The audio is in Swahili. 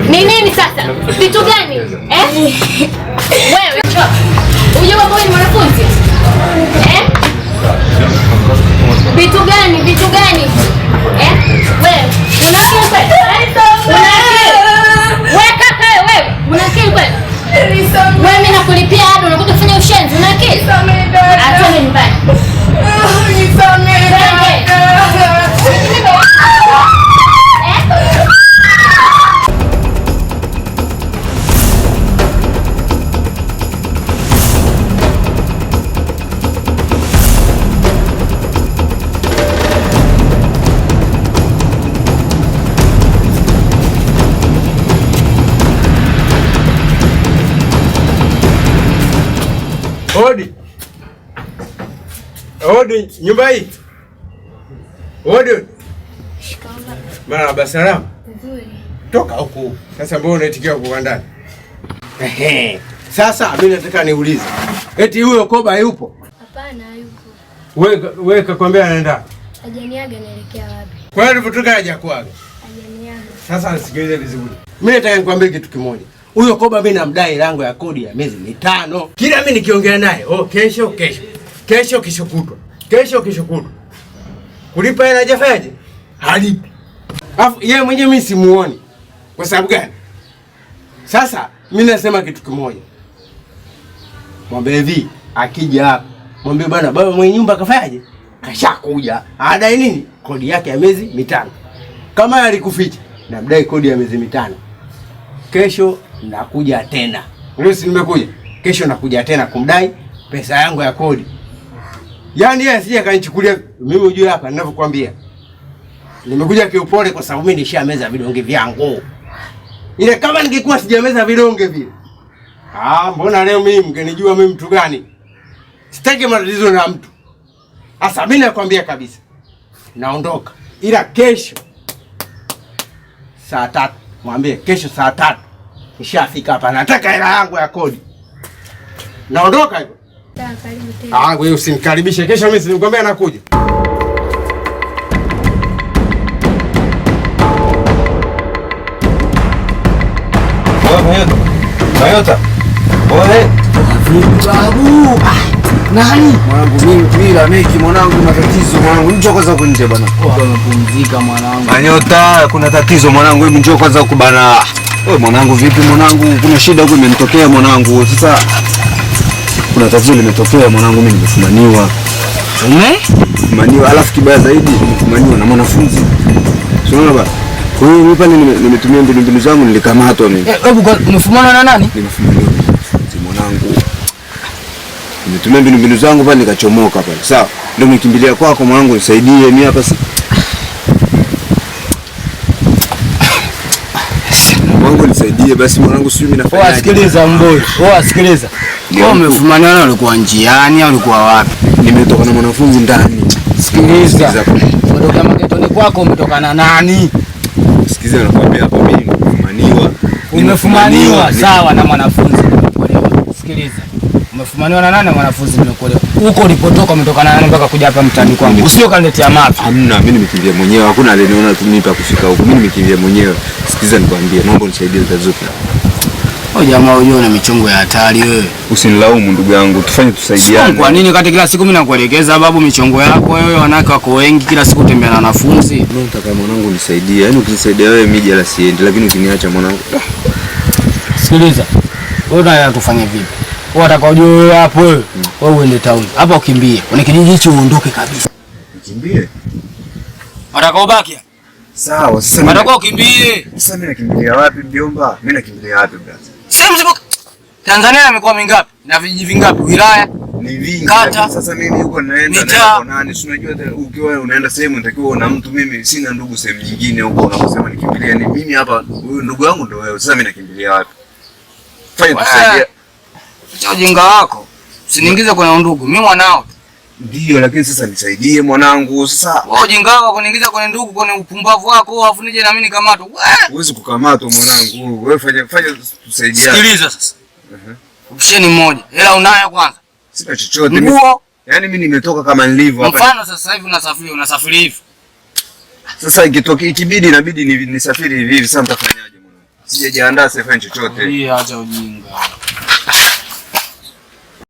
Ni nini sasa? Vitu gani? Eh? Wewe, unajua kwamba wewe ni mwanafunzi? Eh? Vitu gani? Vitu gani? Eh? Wewe, una akili kweli? Una akili? Wewe kaka wewe, una akili kweli? Wewe mimi nakulipia ada unakuja kufanya ushenzi, una akili? Twende nyumbani. Twende. Eh? Odi. Odi, nyumba hii. Odi. Marhaba, salamu. Nzuri. Toka huku. Sasa mbona unaitikia huku ndani? Ehe. Sasa mimi nataka niulize. Eti huyo Koba yupo? Hapana, hayupo. Wewe wewe kakwambia anaenda. Hajaniaga naelekea wapi? Kwa hiyo ulivyotoka hajakuaga. Hajaniaga. Sasa nisikilize vizuri. Mimi nataka nikwambie kitu kimoja. Huyo Koba mimi namdai lango ya kodi ya miezi 5. Kila mimi nikiongea naye, oh, kesho kesho. Kesho kesho kutwa. Kesho kesho kutwa. Kulipa hela hajafanyaje? Halipi. Alafu yeye mwenyewe mimi simuoni. Kwa sababu gani? Sasa mimi nasema kitu kimoja. Mwambie hivi, akija hapa, mwambie bwana baba mwenye nyumba kafanyaje? Kashakuja. Adai nini? Kodi yake ya miezi 5. Kama alikuficha, namdai kodi ya miezi 5. Kesho nakuja tena. Leo si nimekuja. Kesho nakuja tena kumdai pesa yangu ya kodi. Yaani yeye asije akanichukulia mimi, ujue hapa ninavyokuambia. Nimekuja kiupole kwa sababu mimi nishameza vidonge vyangu. Ile kama ningekuwa sijameza vidonge vile. Ah, mbona leo mimi mngenijua mimi mtu gani? Sitaki matatizo na mtu. Sasa mimi nakwambia kabisa. Naondoka. Ila kesho saa 3, mwambie kesho saa 3 nishafika hapa, nataka hela yangu ya kodi. Naondoka hivyo. Sawa, karibu tena. Ah, wewe usinikaribishe. Kesho mimi sinikwambia nakuja. Mayota. Oe. Babu. Nani? Mwanangu mimi bila meki mwanangu na tatizo mwanangu. Njoo kwanza huku nje bana. Unapumzika mwanangu. Mayota, kuna tatizo mwanangu, hebu njoo kwanza huku bana. Wewe mwanangu vipi mwanangu? Kuna shida huku imenitokea mwanangu. Sasa kuna tatizo limetokea mwanangu, mimi nimefumaniwa. Ume? Nimefumaniwa, alafu kibaya zaidi nimefumaniwa na mwanafunzi. Si unaona bana? Kwa hiyo mimi pale nimetumia mbinu zangu nilikamatwa mimi. Hebu umefumana na nani? Nimefumaniwa na mwanafunzi mwanangu. Nimetumia mbinu zangu pale nikachomoka pale. Sawa. Ndio nimekimbilia kwako mwanangu, nisaidie mimi hapa si. Mwanangu nisaidie basi mwanangu, sijui mimi nafanyaje. Poa, sikiliza mboi. Poa, sikiliza. Wewe umefumaniwa na ulikuwa njiani au ulikuwa wapi? Nimetoka na mwanafunzi ndani. Sikiliza. Umetoka maketoni kwako, umetoka na nani? Sikiliza, nakwambia hapo mimi nimefumaniwa. Umefumaniwa sawa na mwanafunzi, nimekuelewa. Sikiliza. Umefumaniwa na nani na mwanafunzi, nimekuelewa. Huko ulipotoka umetoka na nani mpaka kuja hapa mtaani kwangu? Usio kaniletea mapi. Hamna, mimi nimekimbia mwenyewe. Hakuna aliyeniona tu mimi pa kufika huko. Mimi nimekimbia mwenyewe. Sikiliza nikwambie, naomba unisaidie tatizo. Wewe jamaa unajua una michongo ya hatari wewe. Usinilaumu ndugu yangu, tufanye tusaidiane. Kwa nini kati kila siku mimi nakuelekeza babu michongo yako wewe, wanawake wako wengi kila siku tembea na wanafunzi. Mimi nataka mwanangu unisaidie. Yaani ukinisaidia wewe mimi jela siendi, lakini ukiniacha mwanangu. Sikiliza. Wewe unataka tufanye vipi? Wewe unataka ujue wewe hapo wewe. Wewe uende town. Hapa ukimbie. Kwenye kijiji hicho uondoke kabisa. Ukimbie? Unataka ubaki? Sawa, sasa unataka ukimbie. Sasa mimi nakimbilia wapi mjomba? Mimi nakimbilia wapi brother? Sehemu zipo Tanzania na mikoa mingapi? Na vijiji vingapi? Wilaya? Ni vingi. Kata. Sasa mimi huko naenda na nani? Si unajua ukiwa unaenda sehemu unatakiwa una mtu. Mimi sina ndugu sehemu nyingine huko unaposema nikimbilia ni mimi hapa, huyu ndugu yangu ndio wewe. Sasa mimi nakimbilia wapi? Fanya tusaidie. Acha ujinga wako. Usiniingize kwenye ndugu. Mimi mwanao. Ndio, lakini sasa nisaidie mwanangu. Sasa wewe ujinga wako kuniingiza kwenye ndugu, kwenye upumbavu wako, afu nije na mimi nikamatwe. Huwezi kukamatwa mwanangu. Wewe fanya tusaidiane. Sikiliza sasa. Option moja. Hela unayo kwanza? Sina chochote. Nguo. Yaani mimi nimetoka kama nilivyo hapa. Mfano sasa hivi unasafiri hivi. Sasa ikitokea ikibidi inabidi nisafiri hivi hivi, sasa nitafanyaje mwanangu? Sijajiandaa, sifanye chochote. Hii acha ujinga.